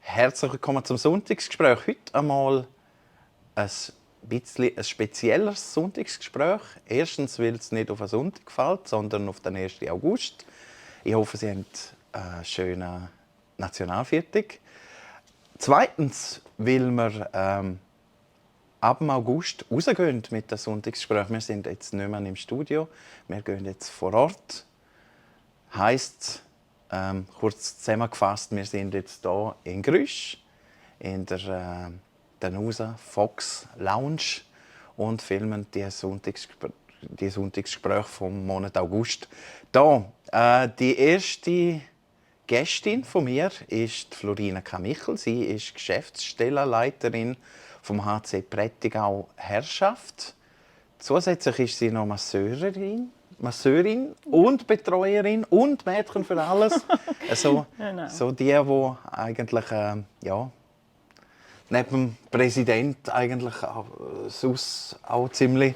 Herzlich willkommen zum Sonntagsgespräch. Heute einmal ein bisschen ein spezielleres Sonntagsgespräch. Erstens, weil es nicht auf einen Sonntag fällt, sondern auf den 1. August. Ich hoffe, Sie haben einen schönen Nationalviertag. Zweitens, weil wir ab dem August rausgehen mit dem Sonntagsgespräch. Wir sind jetzt nicht mehr im Studio, wir gehen jetzt vor Ort. Heisst, kurz zusammengefasst, wir sind jetzt hier in Grüsch, in der Danusa Fox Lounge und filmen die Sonntagsgespräche vom Monat August. Die erste Gästin von mir ist Florina Kamichel. Sie ist Geschäftsstellenleiterin vom HC Prättigau Herrschaft. Zusätzlich ist sie noch Masseurin und Betreuerin und Mädchen für alles. Genau. So die eigentlich neben dem Präsident eigentlich sonst auch ziemlich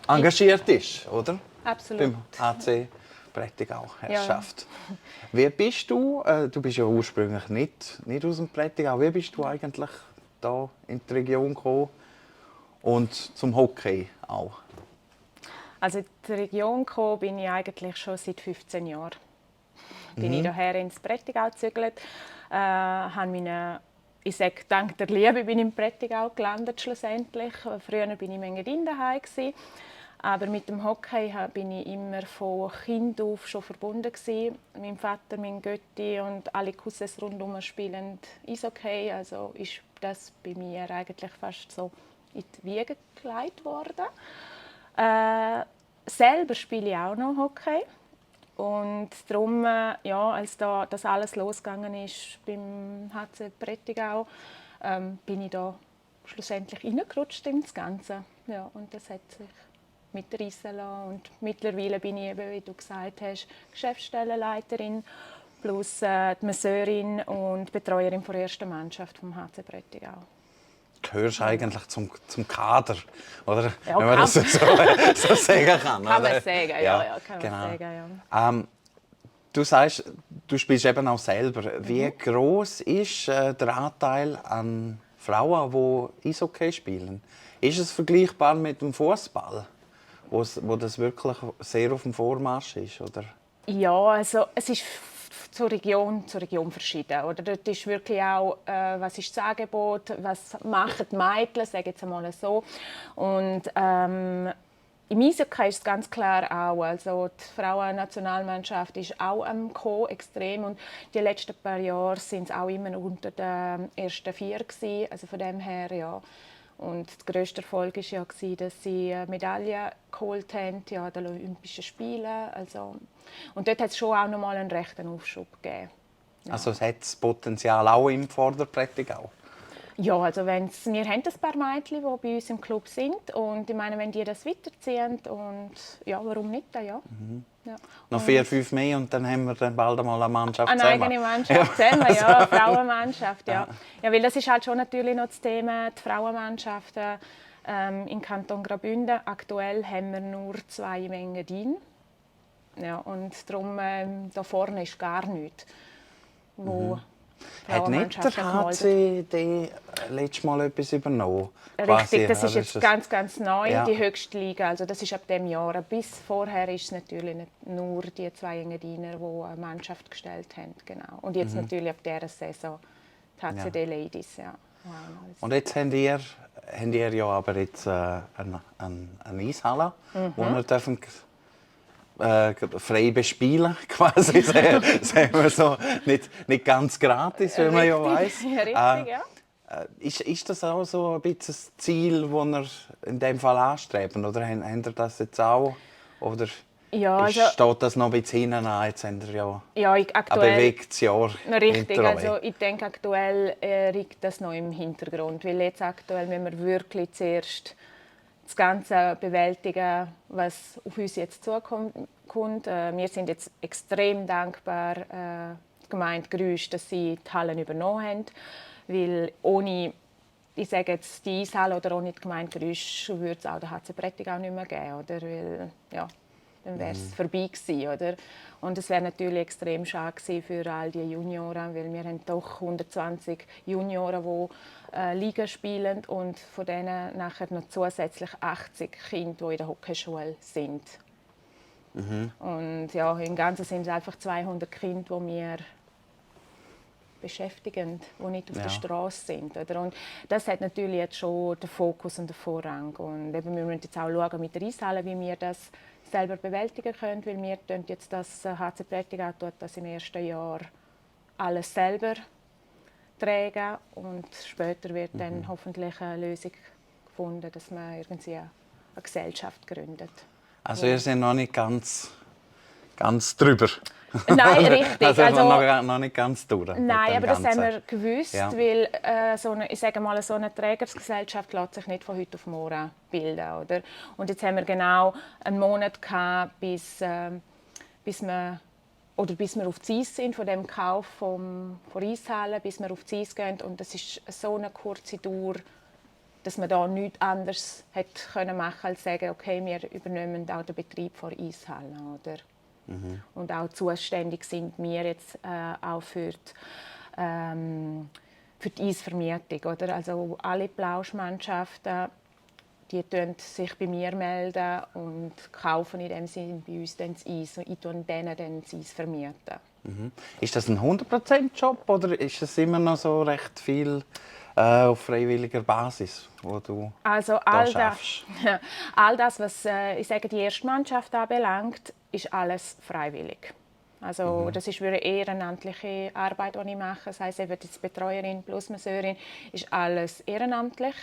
engagiert ist, oder? Absolut. Beim HC Prättigau Herrschaft. Ja. Wie bist du? Du bist ja ursprünglich nicht aus dem Prättigau. Wie bist du eigentlich da in die Region gekommen und zum Hockey auch? Also in die Region gekommen bin ich eigentlich schon seit 15 Jahren. Bin ich hierher ins Prättigau gezügelt. Ich sage, dank der Liebe bin ich im Prättigau gelandet schlussendlich. Früher war ich in Engadin daheim. Aber mit dem Hockey bin ich immer von Kind auf schon verbunden gewesen. Mein Vater, mein Götti und alle Cousins rundherum spielen Eishockey. Also ist das bei mir eigentlich fast so in die Wiege gelegt worden. Selber spiele ich auch noch Hockey. Und darum, als das alles losgegangen ist beim HC Prättigau, bin ich da schlussendlich reingerutscht ins Ganze. Ja, und das hat sich mitreissen lassen. Und mittlerweile bin ich eben, wie du gesagt hast, Geschäftsstellenleiterin plus die Masseurin und Betreuerin der ersten Mannschaft vom HC Prättigau. Gehörst eigentlich zum Kader, oder? Ja, wenn man das so sagen kann. Kann man sagen, ja. Kann genau. man sagen, ja. Du sagst, du spielst eben auch selber. Wie groß ist der Anteil an Frauen, die Eishockey spielen? Ist es vergleichbar mit dem Fußball, wo das wirklich sehr auf dem Vormarsch ist, oder? Ja, also es ist zur Region verschieden. Oder dort ist wirklich auch, was ist das Angebot, was machen die Mädchen, sage jetzt einmal so. Und im Eishockey ist es ganz klar auch. Also die Frauennationalmannschaft ist auch am Kommen, extrem. Und die letzten paar Jahre sind es auch immer unter den ersten 4 gewesen. Also von dem her, ja. Und der grösste Erfolg war ja, dass sie Medaillen geholt haben an den Olympischen Spielen. Also, und dort hat es schon auch noch mal einen rechten Aufschub gegeben. Ja. Also es hat das Potenzial auch im Vorderprättigau? Ja, also wir haben ein paar Mädchen, die bei uns im Club sind. Und ich meine, wenn die das weiterziehen, und ja, warum nicht? Ja. Ja. Noch 4, 5 mehr und dann haben wir dann bald einmal eine Mannschaft zusammen. Eine eigene Mannschaft zusammen, ja, eine Frauenmannschaft. Ja. Ja, weil das ist halt schon natürlich noch das Thema, die Frauenmannschaften im Kanton Graubünden. Aktuell haben wir nur 2 im Engadin. Ja, und darum, da vorne ist gar nichts. Hat nicht der HCD letztes Mal etwas übernommen? Richtig, das ist jetzt ganz neu, ja. Die höchste Liga. Also das ist ab diesem Jahr. Bis vorher ist es natürlich nicht nur die 2 Engadiner, die eine Mannschaft gestellt haben. Genau. Und jetzt natürlich ab dieser Saison die HCD Ladies. Ja. Und jetzt habt ihr ja aber jetzt eine Eishalle, wo wir dürfen frei bespielen, quasi, sagen wir so, nicht ganz gratis, wie man ja weiss. Ja, richtig, ja. Ist das auch so ein bisschen das Ziel, das ihr in diesem Fall anstreben? Oder habt ihr das jetzt auch? Oder steht das noch ein bisschen hinten an? Jetzt habt ihr ja ein bewegtes Jahr. Richtig, also ich denke, aktuell liegt das noch im Hintergrund. Weil jetzt aktuell müssen wir wirklich zuerst das Ganze bewältigen, was auf uns jetzt zukommt. Wir sind jetzt extrem dankbar der Gemeinde Grüsch, dass sie die Hallen übernommen haben. Weil ohne, ich sage jetzt, die Eishalle oder ohne die Gemeinde Grüsch würde es auch den HC Prättigau nicht mehr geben. Oder? Weil, ja, Dann wäre es vorbei gewesen, oder? Und es wäre natürlich extrem schade gewesen für all die Junioren, weil wir haben doch 120 Junioren, die Liga spielen und von denen nachher noch zusätzlich 80 Kinder, die in der Hockeyschule sind. Und ja, im Ganzen sind es einfach 200 Kinder, die wir beschäftigen, die nicht auf der Straße sind. Oder? Und das hat natürlich jetzt schon den Fokus und den Vorrang. Und eben, wir müssen jetzt auch schauen mit der Eishalle, wie wir das selber bewältigen können, weil wir jetzt das HC Prättigau tut das im ersten Jahr alles selber tragen und später wird dann hoffentlich eine Lösung gefunden, dass man irgendwie eine Gesellschaft gründet. Also ihr seid noch nicht ganz drüber. Nein, richtig. Also noch nicht ganz durch. Nein, aber das haben wir gewusst, Ja. weil ich sage mal, so eine Trägersgesellschaft lässt sich nicht von heute auf morgen bilden. Oder? Und jetzt haben wir genau einen Monat gehabt, bis wir auf die Eis sind, von dem Kauf von Eishallen, bis wir auf die Eis gehen. Und das ist so eine kurze Dauer, dass man da nichts anderes hätte machen können, als sagen, okay, wir übernehmen auch den Betrieb von Eishallen. Oder? Und auch zuständig sind wir jetzt auch für die Eisvermietung. Oder? Also alle Plauschmannschaften, die melden sich bei mir melden und kaufen in dem Sinne bei uns dann das Eis und ich vermiete denen dann das Eis vermieten. Ist das ein 100%-Job oder ist es immer noch so recht viel auf freiwilliger Basis, wo du also schaffst? All das, was ich sage, die Erstmannschaft anbelangt, ist alles freiwillig. Also das ist eine ehrenamtliche Arbeit, die ich mache. Das heisst, eben die Betreuerin plus Masseurin ist alles ehrenamtlich.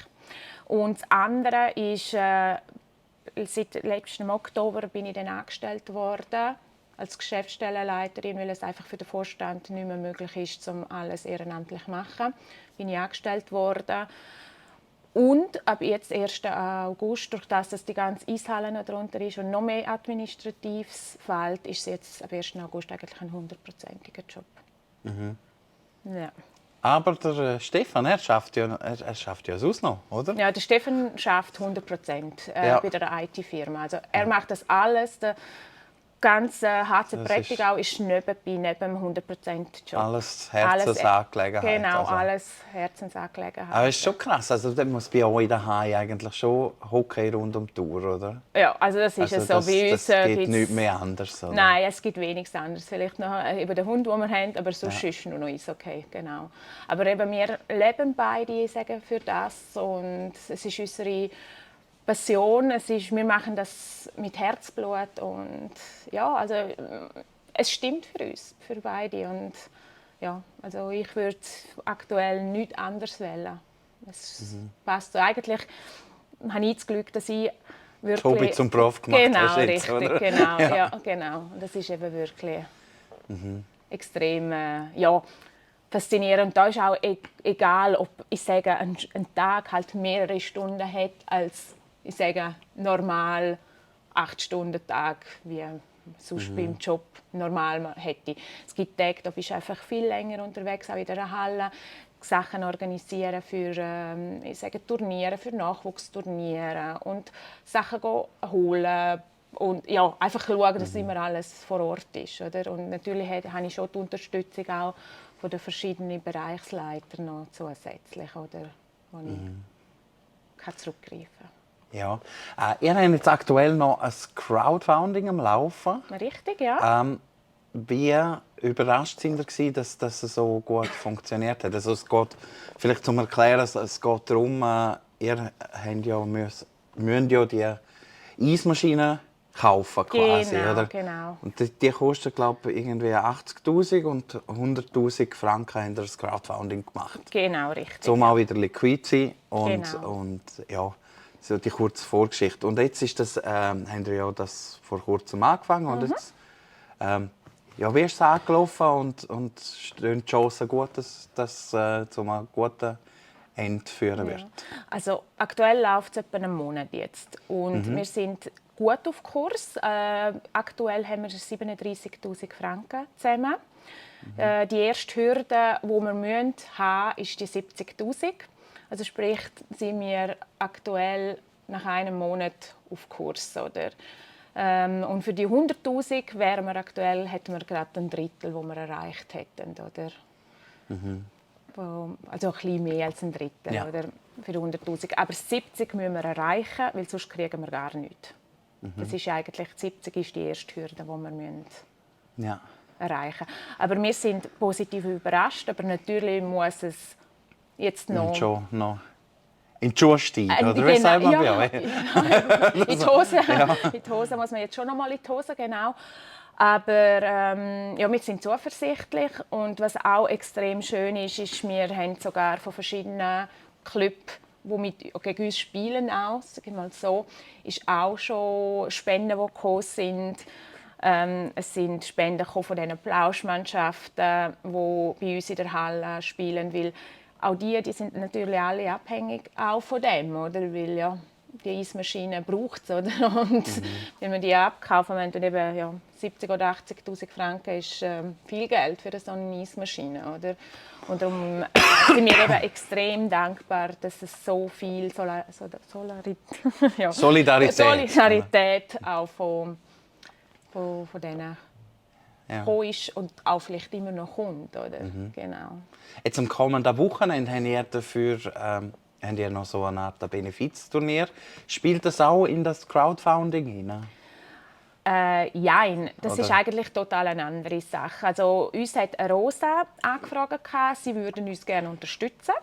Und das andere ist, seit letztem Oktober bin ich dann angestellt worden als Geschäftsstellenleiterin, weil es einfach für den Vorstand nicht mehr möglich ist, um alles ehrenamtlich zu machen. Bin ich angestellt worden. Und ab jetzt 1. August, durch das, dass die ganze Eishalle noch drunter ist und noch mehr Administratives fällt, ist es jetzt ab 1. August eigentlich ein 100%iger Job. Ja. Aber der Stefan, er schafft ja sonst noch, oder? Ja, der Stefan schafft 100% bei der IT-Firma. Also er macht das alles. Der ganze HC Prättigau ist neben dem 100%-Job. Alles Herzensangelegenheit. Genau, also. alles Herzensangelegenheit. Aber es ist schon krass. Also, dann muss bei euch daheim eigentlich schon Hockey rund um die Tour, oder? Ja, also das ist es so. Bei uns das geht nicht mehr anders, oder? Nein, es gibt wenig anderes. Vielleicht noch über den Hund, den wir haben, aber sonst ist nur noch Eishockey, genau. Aber eben, wir leben beide, sagen, für das und es ist unsere Passion. Wir machen das mit Herzblut und ja, also es stimmt für uns, für beide und ja, also ich würde aktuell nichts anderes wählen. Es passt so. Eigentlich habe ich das Glück, dass ich wirklich Hobby zum Prof gemacht hast jetzt, richtig, oder? genau, ja, genau. Und das ist eben wirklich extrem, faszinierend. Und da ist auch egal, ob ich sage, ein Tag halt mehrere Stunden hat als ich sage normal 8-Stunden-Tag, wie sonst beim Job normal hätte. Es gibt Tage, da bist du einfach viel länger unterwegs, auch in der Halle. Sachen organisieren für ich sage, Turniere, für Nachwuchsturniere und Sachen holen und ja, einfach schauen, dass immer alles vor Ort ist. Oder? Und natürlich habe ich schon die Unterstützung auch von den verschiedenen Bereichsleitern noch zusätzlich, oder, wo ich kann zurückgreifen kann. Ja. Ihr habt jetzt aktuell noch ein Crowdfunding am Laufen. Richtig, ja. Wie überrascht sind ihr, dass das so gut funktioniert hat? Also es geht, vielleicht zum Erklären, es geht darum, ihr müsst ja die Eismaschine kaufen quasi, Genau, oder? genau. Und die kosten, glaube ich, irgendwie 80'000 und 100'000 Franken haben das Crowdfunding gemacht. Genau, richtig. Um auch wieder liquid zu sein Genau. und ja, so die kurze Vorgeschichte. Und jetzt ist das, haben wir ja das vor kurzem angefangen und jetzt, ja, wie ist es angelaufen und stehen die Chancen gut, dass das zu einem guten Ende führen wird? Ja. Also aktuell läuft es etwa einen Monat jetzt und wir sind gut auf Kurs. Aktuell haben wir 37'000 Franken zusammen. Die erste Hürde, die wir haben müssen, ist die 70'000. Also sprich, sind wir aktuell nach einem Monat auf Kurs. Oder? Und für die 100'000 wären wir aktuell, hätten wir gerade ein Drittel, das wir erreicht hätten. Oder? Also ein bisschen mehr als ein Drittel, Ja. oder? Für die 100'000. Aber 70 müssen wir erreichen, weil sonst kriegen wir gar nichts. Das ist eigentlich, 70 ist die erste Hürde, die wir Ja. erreichen müssen. Aber wir sind positiv überrascht, aber natürlich muss es jetzt noch... Und schon noch in die Schuhe steigen, oder Genau, wie sagt man ja, ja. in die Hose. In die Hose muss man jetzt schon noch mal in die Hose, genau. Aber ja, wir sind zuversichtlich. Und was auch extrem schön ist, wir haben sogar von verschiedenen Clubs, die gegen uns spielen, auch, sage ich mal so, ist auch schon Spenden, die gekommen sind. Es sind Spenden von diesen Plauschmannschaften, die bei uns in der Halle spielen. Weil auch die sind natürlich alle abhängig auch von dem, oder? Weil ja, die Eismaschine braucht es, oder? Und wenn wir die abkaufen, wenn dann eben 70.000 oder 80.000 Franken ist viel Geld für so eine Eismaschine, oder? Und darum sind wir eben extrem dankbar, dass es so viel Solidarität auch von denen gekommen ist und auch vielleicht immer noch kommt, oder? Genau. Jetzt am kommenden Wochenende haben ihr dafür haben ihr noch so eine Art Benefizturnier. Spielt das auch in das Crowdfunding hinein? Nein, das Oder? ist eigentlich total eine andere Sache. Also, uns hat eine Rosa angefragt, sie würden uns gerne unterstützen.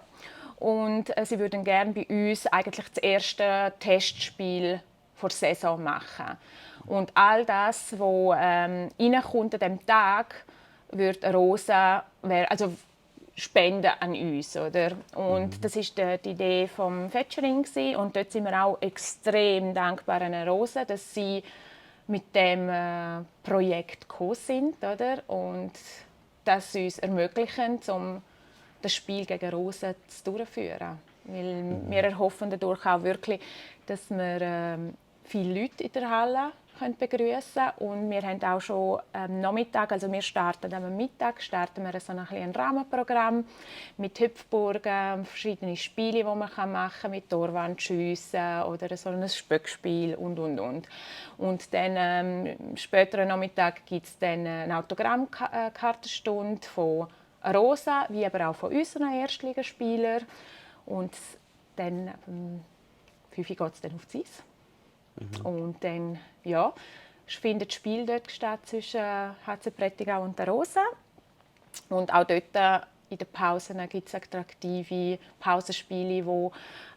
Und sie würden gerne bei uns eigentlich das erste Testspiel der Saison machen. Und all das, was reinkommt an diesem Tag, wird eine Rosa spenden an uns, oder? Und das ist die Idee vom Featuring und dort sind wir auch extrem dankbar an Rosa, dass sie mit dem Projekt gekommen sind, oder? Und das uns ermöglichen, um das Spiel gegen Rosen durchzuführen. Weil wir erhoffen dadurch auch wirklich, dass wir viele Leute in der Halle begrüßen können. Und wir haben auch schon am Nachmittag, also wir starten am Mittag, wir so ein Rahmenprogramm mit Hüpfburgen, verschiedene Spiele, die man machen kann, mit Torwandschiessen oder so ein Spöckspiel und. Und dann später am Nachmittag gibt es dann eine Autogrammkartenstunde von Rosa, wie aber auch von unseren Erstligaspielern. Und dann 5 Uhr geht es dann auf die Eis. Und dann findet das Spiel dort statt zwischen HC Prättigau und der Rosa. Und auch dort in den Pausen gibt es attraktive Pausenspiele, die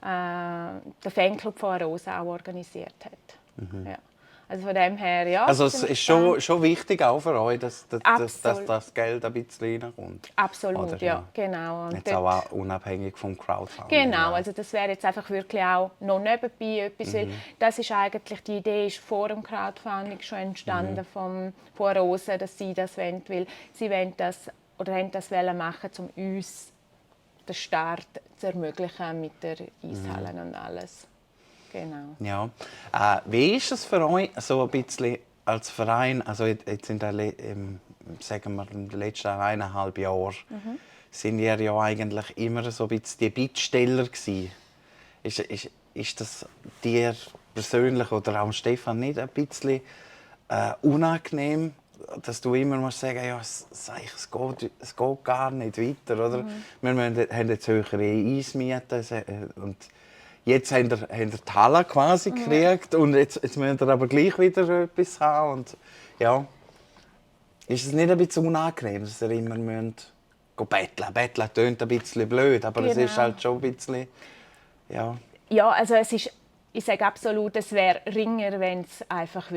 der Fanclub von Rosa auch organisiert hat. Ja. Also von dem her, ja. Also es ist schon wichtig auch für euch, dass das Geld ein bisschen reinkommt. Absolut, oder, ja, genau. Und jetzt auch unabhängig vom Crowdfunding. Genau, also das wäre jetzt einfach wirklich auch noch nebenbei etwas, weil das ist eigentlich, die Idee ist vor dem Crowdfunding schon entstanden von Rosa, dass sie das wollen, weil sie wollen das oder haben das machen, um uns den Start zu ermöglichen mit der Eishalle und alles. Genau. Ja. Wie ist es für euch so ein bisschen als Verein, also jetzt in sagen wir, in den letzten 1,5 Jahren, sind ihr ja eigentlich immer so ein bisschen die Bittsteller gewesen. Ist das dir persönlich oder auch Stefan nicht ein bisschen unangenehm, dass du immer musst sagen, ja, es geht gar nicht weiter, oder? Wir haben jetzt höhere Eismieten und jetzt haben wir die Halle quasi gekriegt und jetzt müssen wir aber gleich wieder etwas haben. Und, ja. Ist es nicht ein bisschen unangenehm, dass ihr immer betteln? Betteln klingt ein bisschen blöd, aber es ist halt schon ein bisschen... Ja, ja, also ich sage absolut, es wäre ringer, wenn es einfach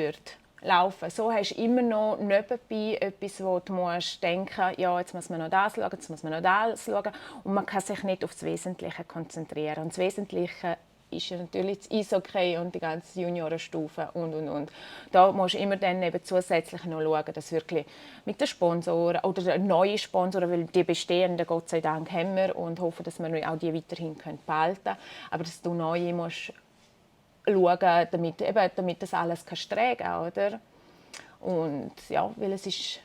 laufen. So hast du immer noch nebenbei etwas, wo du musst denken, ja, jetzt muss man noch das schauen, jetzt muss man noch das schauen. Und man kann sich nicht auf das Wesentliche konzentrieren. Und das Wesentliche ist ja natürlich das Eishockey und die ganze Juniorenstufe und. Da musst du immer dann eben zusätzlich noch schauen, dass wirklich mit den Sponsoren oder neue Sponsoren, weil die bestehenden, Gott sei Dank, haben wir und hoffen, dass wir auch die weiterhin behalten können. Aber dass du neue musst schauen, damit das alles tragen kann, oder? Und ja, weil es ist,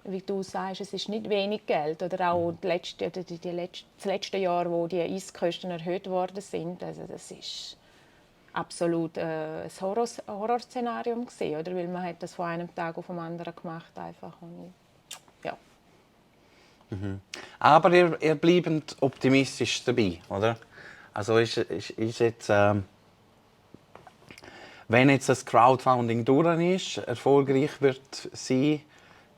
wie du sagst, es ist nicht wenig Geld. Oder auch das letzte Jahr, wo die Eiskosten erhöht worden sind, also das ist absolut ein Horrorszenario gewesen, oder? Weil man hat das von einem Tag auf den anderen gemacht einfach. Und, ja. Aber ihr bleibt optimistisch dabei, oder? Also ist jetzt, wenn jetzt das Crowdfunding durch ist, erfolgreich wird sein,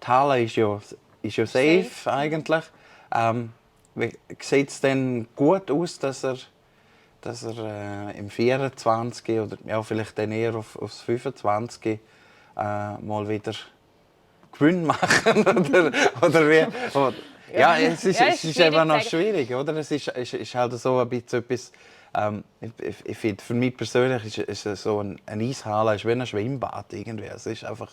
die Halle ist ja safe eigentlich. Sieht es denn gut aus, dass er im 24 oder ja, vielleicht dann eher aufs 25 mal wieder Gewinn machen? oder wie? Ja, es ist einfach noch schwierig, oder? Es ist halt so ein bisschen etwas. Ich finde, für mich persönlich ist so eine Eishalle ist wie ein Schwimmbad irgendwie. Es ist einfach,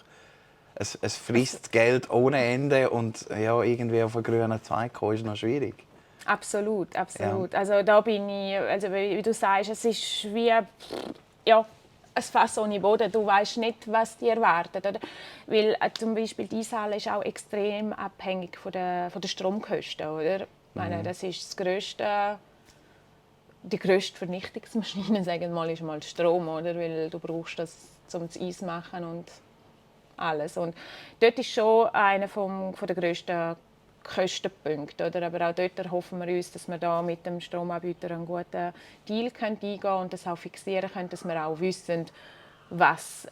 es frisst Geld ohne Ende und ja, irgendwie auf einen grünen Zweig kommen ist noch schwierig. Absolut. Ja. Also da bin ich, also wie du sagst, es ist wie ja, ein Fass ohne Boden. Du weißt nicht, was dir erwartet, oder? Weil zum Beispiel die Eishalle ist auch extrem abhängig von der Stromkosten, oder? Ich meine, das ist die grösste Vernichtungsmaschine, sagen wir mal, ist mal Strom, oder? Weil du brauchst das, um das Eis zu machen und alles. Und dort ist schon einer von der grössten Kostenpunkte, oder? Aber auch dort hoffen wir uns, dass wir da mit dem Stromanbieter einen guten Deal eingehen können und das auch fixieren können, dass wir auch wissen, was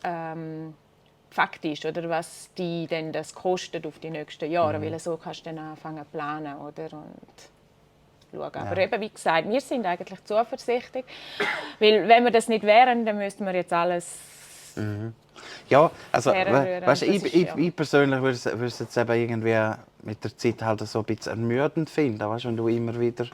Fakt ist, oder was die denn das kostet auf die nächsten Jahre, weil so kannst du dann anfangen zu planen, oder? Und schauen. Ja. Aber eben, wie gesagt, wir sind eigentlich zuversichtlich, weil wenn wir das nicht wären, dann müssten wir jetzt alles Ja, also herrühren. weißt, Das ist, ich persönlich würde es jetzt eben irgendwie mit der Zeit halt so ein bisschen ermüdend finden, weißt, wenn du immer wieder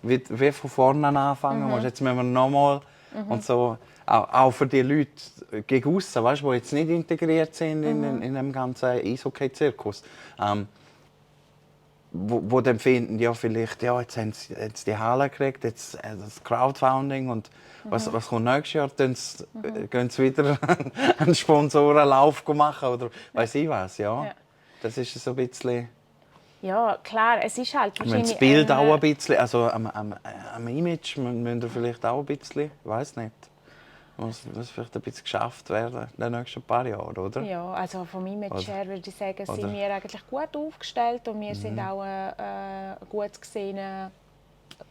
wie von vorne anfangen musst. Jetzt müssen wir nochmal und so. Auch für die Leute gegen aussen, weißt, die jetzt nicht integriert sind in dem ganzen Eishockey-Zirkus. Wo dann finden, ja, vielleicht, ja, jetzt haben sie die Halle gekriegt, jetzt das Crowdfunding und was kommt nächstes Jahr? Gehen sie wieder einen Sponsorenlauf machen oder weiß ich was, ja. Ja. Das ist so ein bisschen... Ja, klar, es ist halt Das Bild auch ein bisschen, also am Image müssen wir vielleicht auch ein bisschen, ich weiß nicht. Muss vielleicht ein bisschen geschafft werden in den nächsten paar Jahren, oder? Ja, also vom Image her würde ich sagen, Oder? sind wir eigentlich gut aufgestellt und wir sind auch ein gut gesehener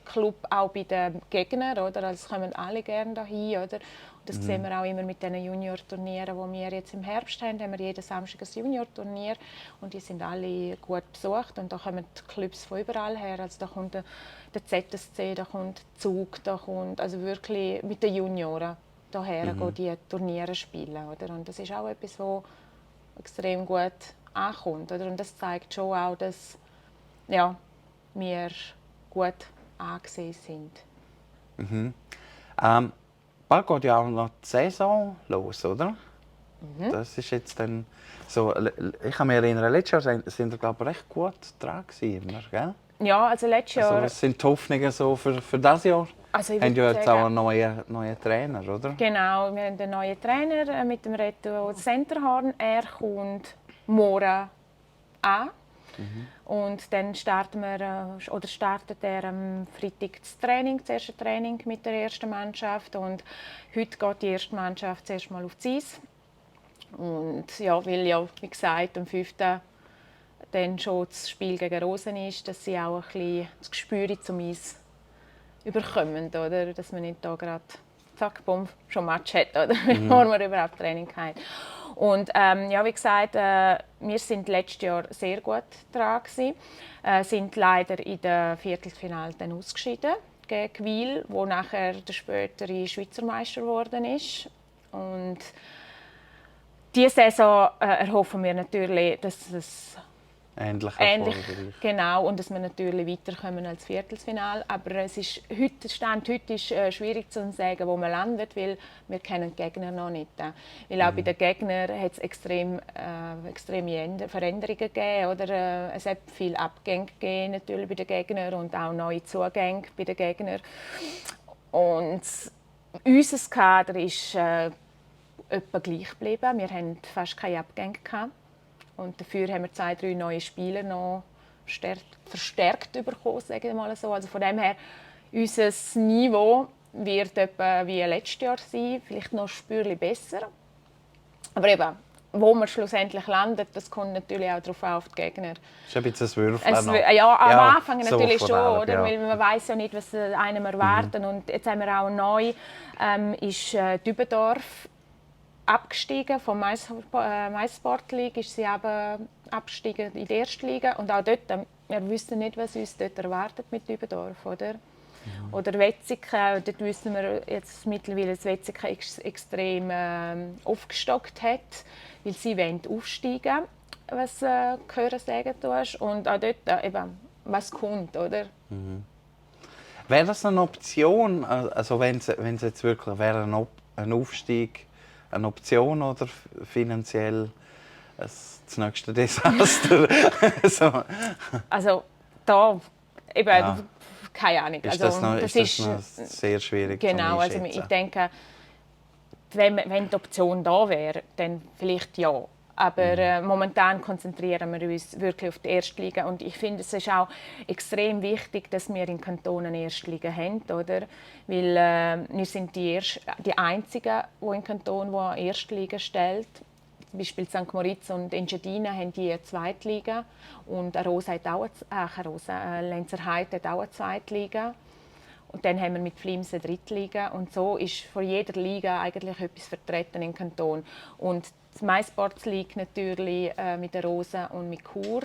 Club auch bei den Gegnern, oder? Also es kommen alle gerne dahin, oder? Und das sehen wir auch immer mit den Junior-Turnieren, die wir jetzt im Herbst haben. Haben wir jeden Samstag ein Junior-Turnier und die sind alle gut besucht und da kommen die Clubs von überall her. Also da kommt der ZSC, da kommt Zug, da kommt also wirklich mit den Junioren daher die Turniere spielen, oder? Und das ist auch etwas, was extrem gut ankommt, oder? Und das zeigt schon auch, dass ja, wir gut angesehen sind. Bald geht ja auch noch die Saison los, oder? Das ist jetzt dann so, ich kann mich erinnern, letztes Jahr sind wir, glaube ich, recht gut dran gewesen, gell? Ja, also letztes Jahr... Also, was sind die Hoffnungen so für dieses Jahr? Also ich haben ja würde jetzt sagen, auch einen neuen Trainer, oder? Genau, wir haben einen neuen Trainer mit dem Reto Centerhorn. Er kommt morgen an. Und dann startet er am Freitag das erste Training mit der ersten Mannschaft. Und heute geht die erste Mannschaft zuerst mal auf die Eis. Und ja, weil ja, wie gesagt, am 5. dann schon das Spiel gegen Rosen ist, dass sie auch ein bisschen das Gespür zum Eis überkommen, oder? Dass man nicht da gerade zack, bumm, schon Match hat, oder? Bevor man überhaupt Training hat. Und ja, wie gesagt, wir sind letztes Jahr sehr gut dran gewesen, sind leider in der Viertelfinale dann ausgeschieden gegen Wil, wo nachher der spätere Schweizer Meister geworden ist. Und diese Saison erhoffen wir natürlich, dass es Ähnlich, genau, und dass wir natürlich weiterkommen als Viertelfinale. Aber es ist Stand heute ist schwierig zu sagen, wo man landet, weil wir kennen die Gegner noch nicht. Weil auch bei den Gegnern hat es extreme Veränderungen gegeben, oder? Es hat viele Abgänge gegeben, natürlich bei den Gegnern und auch neue Zugänge bei den Gegnern. Und unser Kader ist etwa gleich geblieben. Wir hatten fast keine Abgänge gehabt. Und dafür haben wir 2, 3 neue Spieler noch verstärkt bekommen, sagen wir mal so. Also von dem her, unser Niveau wird etwa wie letztes Jahr sein, vielleicht noch ein Spürchen besser. Aber eben, wo man schlussendlich landet, das kommt natürlich auch darauf auf die Gegner. Das ist ein bisschen ein Würfeln. Ja, am Anfang so natürlich schon, allem, oder? Ja. Weil man weiß ja nicht, was einem erwartet. Und jetzt haben wir auch neu, ist Dübendorf abgestiegen vom MySport League, ist sie eben abgestiegen in die erste Liga. Und auch dort, wir wissen nicht, was uns dort erwartet mit Dübendorf, oder? Oder Wetzikon, dort wissen wir jetzt mittlerweile, dass Wetzikon extrem aufgestockt hat, weil sie aufsteigen wollen, was Gehören sagen tust. Und auch dort, eben, was kommt, oder? Wäre das eine Option, also wenn es jetzt wirklich wäre ein Aufstieg eine Option oder finanziell das nächste Desaster? so. Also da eben, keine Ahnung. Ist also, das noch sehr schwierig genau, zu also ich denke, wenn die Option da wäre, dann vielleicht ja. Aber momentan konzentrieren wir uns wirklich auf die Erstliga. Und ich finde, es ist auch extrem wichtig, dass wir in Kanton eine Erstliga haben. Oder? Weil wir sind die Einzigen, die in Kanton die eine Erstliga stellt. Zum Beispiel St. Moritz und Engadina haben die eine Zweitliga. Und Arosa hat auch Lenzerheide hat auch eine Zweitliga. Und dann haben wir mit Flims eine Drittliga. Und so ist von jeder Liga eigentlich etwas vertreten im Kanton. Und die MySports League natürlich mit der Rosa und mit Chur.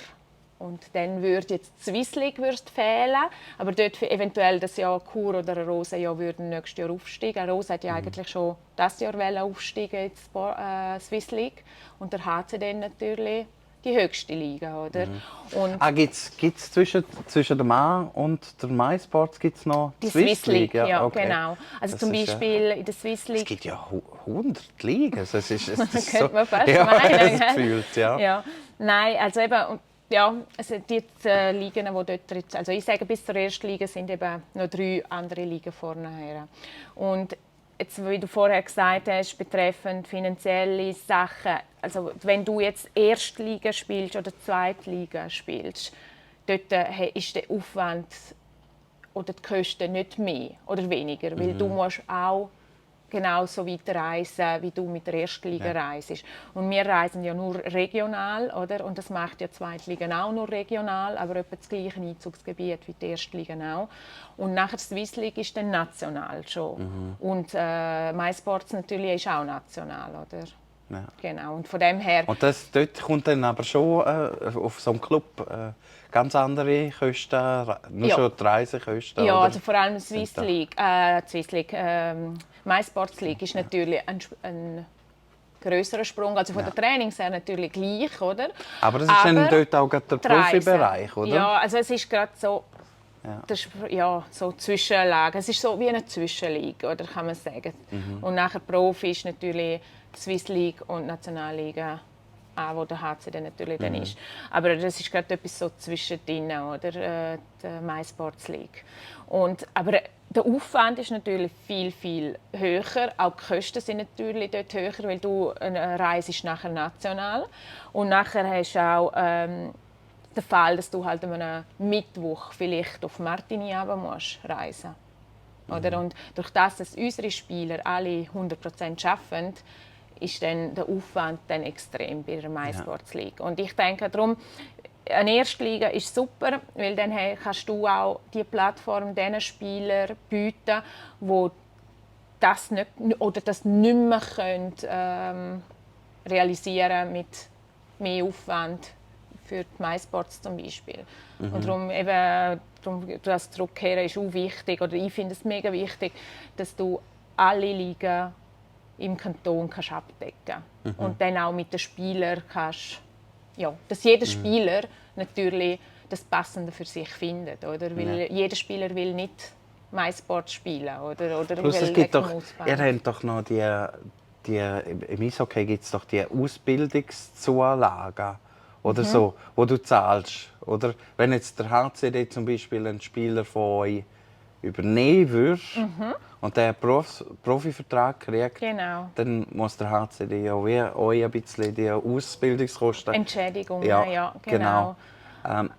Und dann würde jetzt die Swiss League fehlen. Aber dort eventuell das Jahr Chur oder eine Rosa würden nächstes Jahr aufsteigen. Eine Rosa hat ja eigentlich schon dieses Jahr aufsteigen in die Swiss League. Und der HC dann natürlich die höchste Liga, oder? Und gibt's zwischen dem A und der MySports gibt's noch die Swiss League? Ja, okay. genau. Also zum Beispiel in der Swiss League. Es gibt ja 100 Ligen. Also es ist Könnte so, man fast meinen. meinen. Gefühlt, ja. Nein, also eben, ja, also die Ligen, die dort, also ich sage, bis zur ersten Liga sind eben noch 3 andere Ligen vorne. Und jetzt, wie du vorher gesagt hast, betreffend finanzielle Sachen, also wenn du jetzt Erstliga spielst oder Zweitliga spielst, dort ist der Aufwand oder die Kosten nicht mehr oder weniger, weil du musst auch genauso weit reisen, wie du mit der Erstliga reist. Und wir reisen ja nur regional, oder? Und das macht ja die Zweitliga auch nur regional, aber etwa das gleiche Einzugsgebiet wie die Erstliga auch. Und nachher die Swiss League ist dann national schon. Und MySports natürlich ist auch national, oder? Ja. Genau. Und von dem her. Und dort kommt dann aber schon auf so einem Club ganz andere Kosten, nur schon die Reisekosten? Ja, oder? also vor allem die Swiss League, MySports League ist natürlich ein grösserer Sprung. Also von der Trainings her natürlich gleich, oder? Aber das ist dann dort auch gerade der Profibereich, oder? Ja, also es ist gerade so, das ist, so Zwischenlage. Es ist so wie eine Zwischenliga, oder kann man sagen. Und nachher Profi ist natürlich die Swiss League und die Nationalliga, wo der HC dann natürlich dann ist. Aber das ist gerade etwas so zwischendrin, oder die MySports League. Aber der Aufwand ist natürlich viel, viel höher. Auch die Kosten sind natürlich dort höher, weil du reist nachher national. Und nachher hast du auch den Fall, dass du halt an einem Mittwoch vielleicht auf Martigny musst reisen. Oder? Und durch das, dass unsere Spieler alle 100% arbeiten, ist dann der Aufwand dann extrem bei der MySports League. Und ich denke darum, eine Erstliga ist super, weil dann kannst du auch die Plattform diesen Spielern bieten, die das nicht, oder das nicht mehr können, realisieren mit mehr Aufwand für die MySports zum Beispiel. Und darum das Zurückkehren ist auch wichtig, oder ich finde es mega wichtig, dass du alle Ligen im Kanton kannst abdecken und dann auch mit den Spielern kannst, dass jeder Spieler natürlich das Passende für sich findet, oder? Weil jeder Spieler will nicht MySports spielen, oder Plus, es gibt doch, ihr habt doch noch im Eishockey gibt es doch die Ausbildungszulagen oder so, wo du zahlst, oder? Wenn jetzt der HCD zum Beispiel einen Spieler von euch übernehmen würde und der Profivertrag kriegt, dann muss der HCD ja wie euch ein bisschen die Ausbildungskosten... Entschädigung, ja, genau.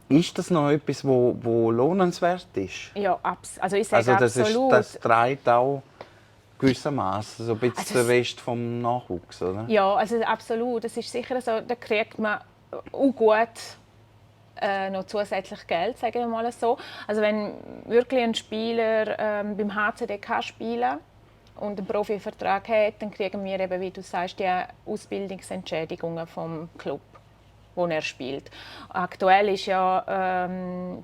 Ist das noch etwas, wo lohnenswert ist? Ja, also ich sage Also absolut. das trägt auch gewissermaßen so ein bisschen Also den Rest vom Nachwuchs, oder? Ja, also absolut. Es ist sicher so, da kriegt man auch gut noch zusätzlich Geld, sagen wir mal so. Also wenn wirklich ein Spieler beim HCD kann spielen und einen Profivertrag hat, dann kriegen wir eben, wie du sagst, die Ausbildungsentschädigungen vom Club, wo er spielt. Aktuell ist ja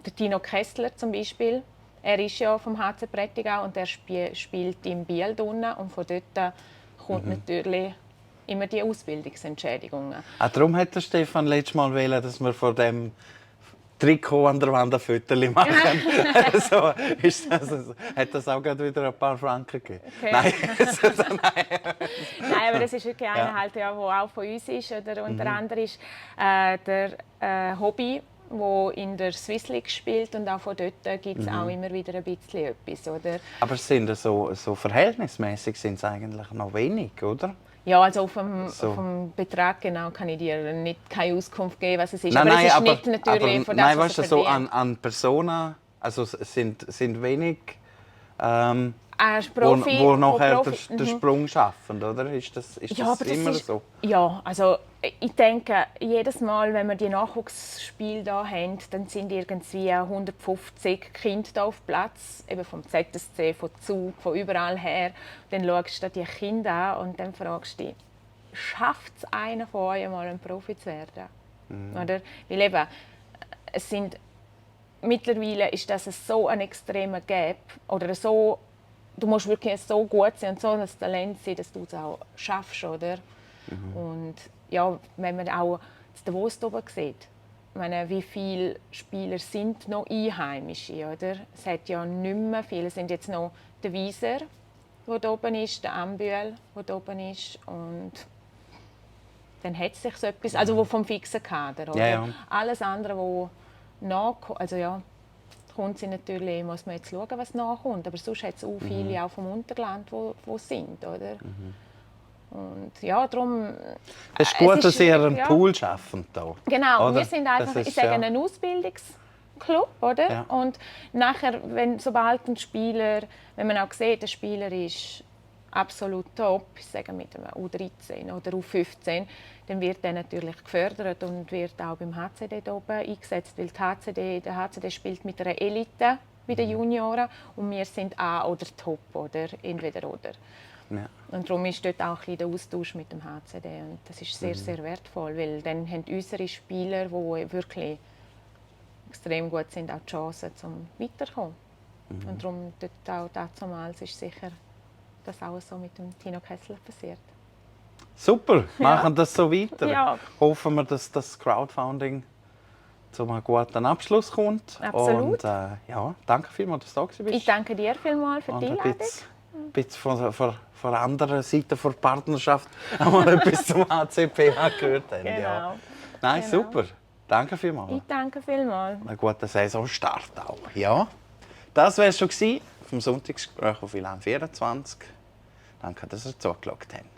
der Tino Kessler zum Beispiel. Er ist ja vom HC Prättigau und er spielt im Biel drinnen und von dort kommt natürlich immer die Ausbildungsentschädigungen. Darum hat der Stefan letztes Mal wollen, dass wir von dem Trikot an der Wand ein Foto machen. So, hat das auch gerade wieder ein paar Franken gegeben? Okay. Nein. Nein, aber das ist wirklich einer, halt, ja, der auch von uns ist. Oder unter anderem ist der Hobby, der in der Swiss League spielt. Und auch von dort gibt es auch immer wieder ein bisschen etwas. Oder? Aber sind so verhältnismäßig sind es eigentlich noch wenig, oder? Ja, also auf dem Betrag genau kann ich dir keine Auskunft geben, was es ist. Nein, aber es ist aber, nicht natürlich von nein, das, weißt du, was so verdient. an Personen, also sind wenig, Profi, wo nachher Profi, den Sprung schaffen, oder? Ist das aber immer so? Ja, also ich denke, jedes Mal, wenn wir die Nachwuchsspiele da haben, dann sind irgendwie 150 Kinder da auf Platz, eben vom ZSC, von Zug, von überall her. Dann schaust du dir die Kinder an und dann fragst du dich, schafft es einer von euch einmal ein Profi zu werden? Oder? Weil eben, es sind, mittlerweile ist das so ein extremer Gap oder so. Du musst wirklich so gut sein und so ein Talent sein, dass du es auch schaffst, oder? Und ja, wenn man auch das Davos oben sieht, ich meine, wie viele Spieler sind noch Einheimische, oder? Es hat ja nicht mehr viele. Es sind jetzt noch der Wieser, der da oben ist, der Ambühl, der da oben ist, und dann hat sich so etwas, also wo vom fixen Kader, oder? Ja. Alles andere, wo nachkommt, also ja, kommt sie natürlich, muss man jetzt schauen, was nachkommt. Aber sonst hat es auch viele auch vom Unterland, wo sind, oder? Und ja, darum... Es ist gut, dass ihr einen ja, Pool schaffen da. Genau, oder? wir sind einfach, ich sage, ein Ausbildungsclub, oder? Ja. Und nachher, sobald ein Spieler, wenn man auch sieht, der Spieler ist absolut top, ich sage mit einem U13 oder U15, dann wird er natürlich gefördert und wird auch beim HCD da oben eingesetzt, weil der HCD spielt mit einer Elite bei den Junioren und wir sind A oder Top, oder entweder oder. Ja. Und darum ist dort auch ein bisschen der Austausch mit dem HCD und das ist sehr, sehr wertvoll, weil dann haben unsere Spieler, die wirklich extrem gut sind, auch die Chance, zum weiterzukommen. Und darum dort auch damals ist sicher das auch so mit dem Tino Kessler passiert. Super, machen das so weiter. Ja. Hoffen wir, dass das Crowdfunding zu einem guten Abschluss kommt. Absolut. Und ja, danke vielmals, dass du da bist. Ich danke dir vielmals für die Und Einladung. ein bisschen von der anderen Seite der Partnerschaft einmal etwas zum HCPH gehört haben. Genau. Ja. Nein, Genau. super. Danke vielmals. Ich danke vielmals. Einen guten Saisonstart auch. Ja. Das war es schon vom Sonntagsgespräch auf WLAN 24. Danke, dass ihr zugeschaut habt.